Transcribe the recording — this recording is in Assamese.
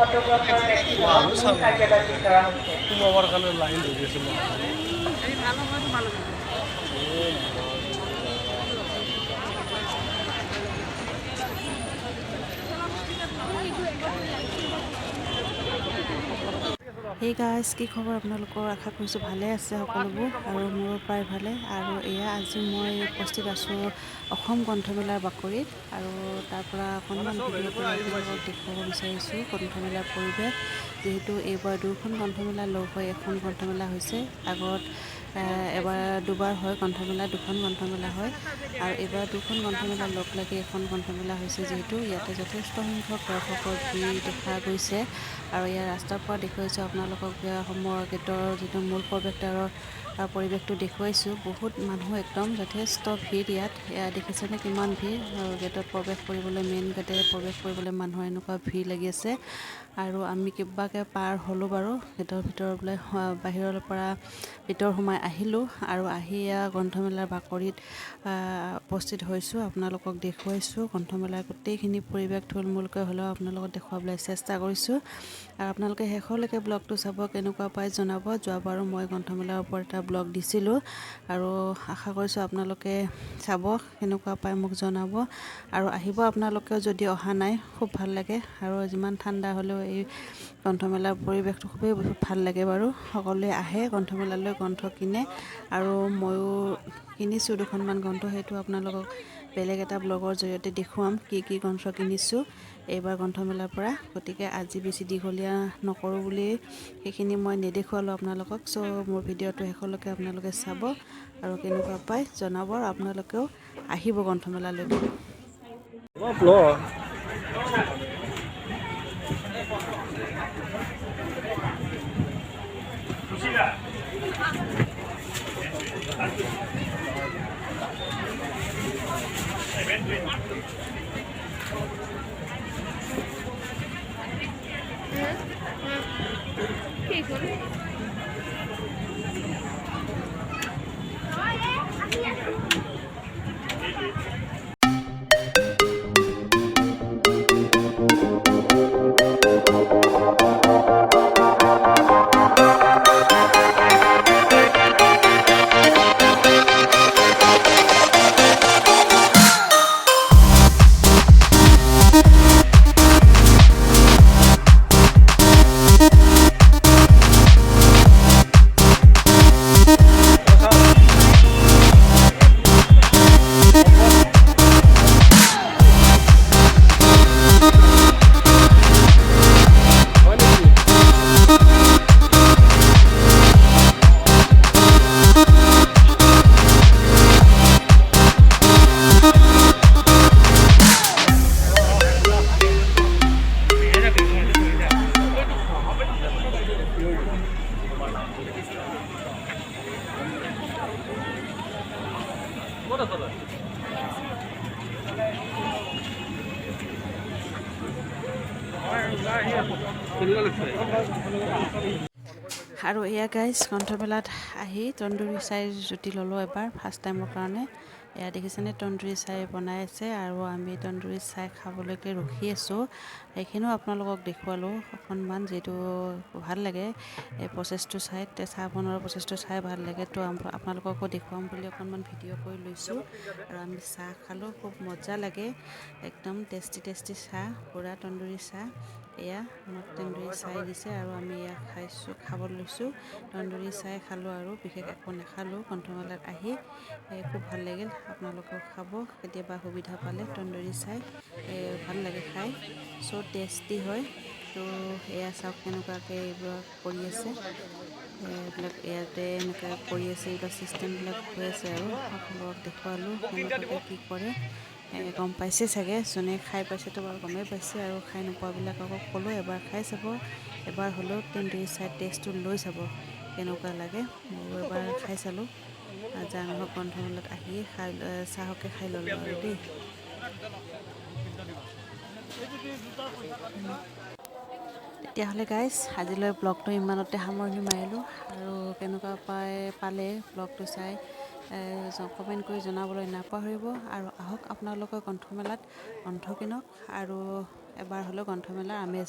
ফটোগ্ৰাফাৰ ব্যক্তিজনক মূল কাৰ্যালয়ত বিচৰা হৈছে। সোমাবৰ কাৰণে লাইন ধৰি আছে মানুহ। হেই গাইজ, কি খবৰ আপোনালোকৰ? আশা কৰিছোঁ ভালে আছে সকলোবোৰ আৰু মোৰো প্ৰায় ভালে। আৰু এয়া আজি মই উপস্থিত আছোঁ অসম গ্ৰন্থমেলাৰ বাকৰিত আৰু তাৰ পৰা অকণমান ভিডিঅ' কৰি আপোনালোকক দেখুৱাব বিচাৰিছোঁ গ্ৰন্থমেলাৰ পৰিৱেশ। যিহেতু এইবাৰ দুখন গ্ৰন্থমেলা লগ হৈ এখন গ্ৰন্থমেলা হৈছে। আগত এবাৰ দুবাৰ হয় গ্ৰন্থমেলা, দুখন গ্ৰন্থমেলা হয় আৰু এইবাৰ দুখন গ্ৰন্থমেলা লগ লাগি এখন গ্ৰন্থমেলা হৈছে। যিহেতু ইয়াতে যথেষ্ট সংখ্যক দৰ্শকৰ ভিৰ দেখা গৈছে আৰু ইয়াৰ ৰাস্তাৰ পৰা দেখুৱাইছোঁ আপোনালোকক অসমৰ গেটৰ যিটো মূল প্ৰৱেশদ্বাৰৰ পৰিৱেশটো দেখুৱাইছোঁ। বহুত মানুহ, একদম যথেষ্ট ভিৰ ইয়াত। এয়া দেখিছেনে কিমান ভিৰ? আৰু গেটত প্ৰৱেশ কৰিবলৈ, মেইন গেটেৰে প্ৰৱেশ কৰিবলৈ মানুহৰ এনেকুৱা ভিৰ লাগি আছে। আৰু আমি কিবাকৈ পাৰ হ'লোঁ বাৰু গেটৰ ভিতৰৰ বোলে বাহিৰৰ পৰা ভিতৰ সোমাই আহিলোঁ আৰু আহি এয়া গ্ৰন্থমেলাৰ বাকৰিত উপস্থিত হৈছোঁ। আপোনালোকক দেখুৱাইছোঁ গ্ৰন্থমেলাৰ গোটেইখিনি পৰিৱেশ, থুলমূলকৈ হ'লেও আপোনালোকক দেখুৱাবলৈ চেষ্টা কৰিছোঁ। আৰু আপোনালোকে শেষলৈকে ব্লগটো চাব, কেনেকুৱা পায় জনাব। যোৱাবাৰো মই গ্ৰন্থমেলাৰ ওপৰত এটা ব্লগ দিছিলোঁ আৰু আশা কৰিছোঁ আপোনালোকে চাব, কেনেকুৱা পায় মোক জনাব আৰু আহিব আপোনালোকেও যদি অহা নাই। খুব ভাল লাগে আৰু যিমান ঠাণ্ডা হ'লেও এই গ্ৰন্থমেলাৰ পৰিৱেশটো খুবেই ভাল লাগে বাৰু। সকলোৱে আহে গ্ৰন্থমেলালৈ, গ্ৰন্থ কিনে আৰু ময়ো কিনিছোঁ দুখনমান গ্ৰন্থ। সেইটো আপোনালোকক বেলেগ এটা ব্লগৰ জৰিয়তে দেখুৱাম কি কি গ্ৰন্থ কিনিছোঁ এইবাৰ গ্ৰন্থমেলাৰ পৰা। গতিকে আজি বেছি দীঘলীয়া নকৰোঁ বুলি সেইখিনি মই নেদেখুৱালোঁ আপোনালোকক। চ' মোৰ ভিডিঅ'টো শেষলৈকে আপোনালোকে চাব আৰু কেনেকুৱা পায় জনাব আৰু আপোনালোকেও আহিব গ্ৰন্থমেলালৈকে। অলপ ল। হয় নেকি? ক'ত আছ তই? কেনেকুৱা লাগিছে? আৰু এয়া গাইজ, গ্ৰন্থমেলাত আহি তন্দুৰী চাই জুতি ল'লোঁ এবাৰ ফাৰ্ষ্ট টাইমৰ কাৰণে। এয়া দেখিছেনে, তন্দুৰী চাই বনাই আছে আৰু আমি তন্দুৰী চাই খাবলৈকে ৰখি আছোঁ। সেইখিনিও আপোনালোকক দেখুৱালোঁ অকণমান, যিহেতু ভাল লাগে এই প্ৰচেছটো চাই, চাহ বনোৱাৰ প্ৰচেছটো চাই ভাল লাগে। তো আপোনালোককো দেখুৱাম বুলি অকণমান ভিডিঅ' কৰি লৈছোঁ। আৰু আমি চাহ খালোঁ, খুব মজা লাগে, একদম টেষ্টি টেষ্টি চাহ, পূৰা তন্দুৰী চাহ। এয়া আমাক তন্দুৰী চাই দিছে আৰু আমি এয়া খাইছোঁ, খাব লৈছোঁ। তন্দুৰী চাই খালোঁ আৰু বিশেষ একো নাখালোঁ। গ্ৰন্থমেলাত আহি খুব ভাল লাগিল। আপোনালোকেও খাব কেতিয়াবা সুবিধা পালে তন্দুৰী চাই, ভাল লাগে খাই, চ' টেষ্টি হয়। তো এয়া চাওক কেনেকুৱাকৈ এইবিলাক কৰি আছে, এইবিলাক ইয়াতে এনেকৈ কৰি আছে, এইবিলাক চিষ্টেমবিলাক হৈ আছে আৰু আপোনালোকক দেখুৱালোঁ কেনেকুৱাকৈ কি কৰে। গম পাইছে চাগে, যোনে খাই পাইছেতো বাৰু গমেই পাইছে আৰু খাই নোপোৱাবিলাকক ক'লোঁ এবাৰ খাই চাব, এবাৰ হ'লেও তন্দুৰী চাই টেষ্টটো লৈ চাব কেনেকুৱা লাগে। ময়ো এবাৰ খাই চালোঁ, যাৰ নহওক গ্ৰন্থমেলাত আহিয়ে খাই চাহকে খাই ল'লোঁ আৰু দেই। তেতিয়াহ'লে গাইজ, আজিলৈ ব্লগটো ইমানতে সামৰণি মাৰিলোঁ আৰু কেনেকুৱা পালে ব্লগটো চাই কমেণ্ট কৰি জনাবলৈ নাপাহৰিব। আৰু আহক আপোনালোকে গ্ৰন্থমেলাত গ্ৰন্থ কিনক আৰু এবাৰ হ'লেও গ্ৰন্থমেলাৰ আমেজ